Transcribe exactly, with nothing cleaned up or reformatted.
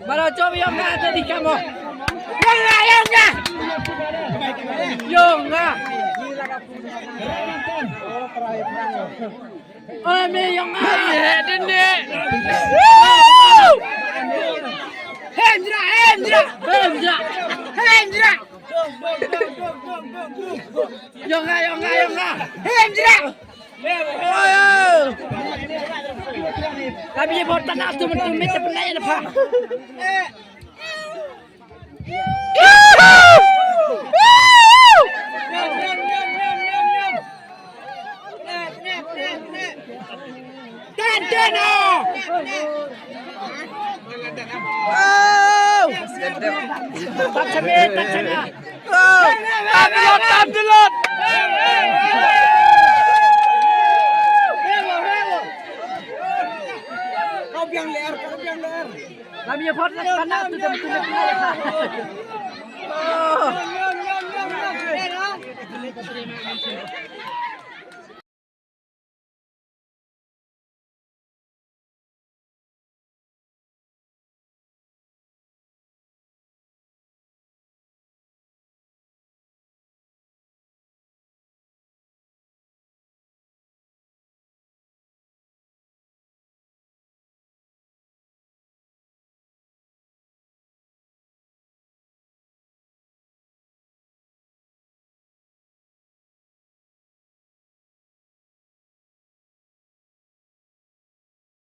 Bara coba yang nggak ada di kamu. Yang nggak, yang nggak. Yang nggak. Oi, me yang nggak. Hendra, Hendra. Hendra. Hendra. Yong nga, yong nga, yong nga. Hei, Hendra. Kami ye bot tanah tu mentu mete pelai na pa. Tantana. Wow! Touch me, touch me. Wow! Tandilot, tandilot. Kau biang leher, kau biang leher. Kami ye bot tanah tu, tu, tu, tu. Oh.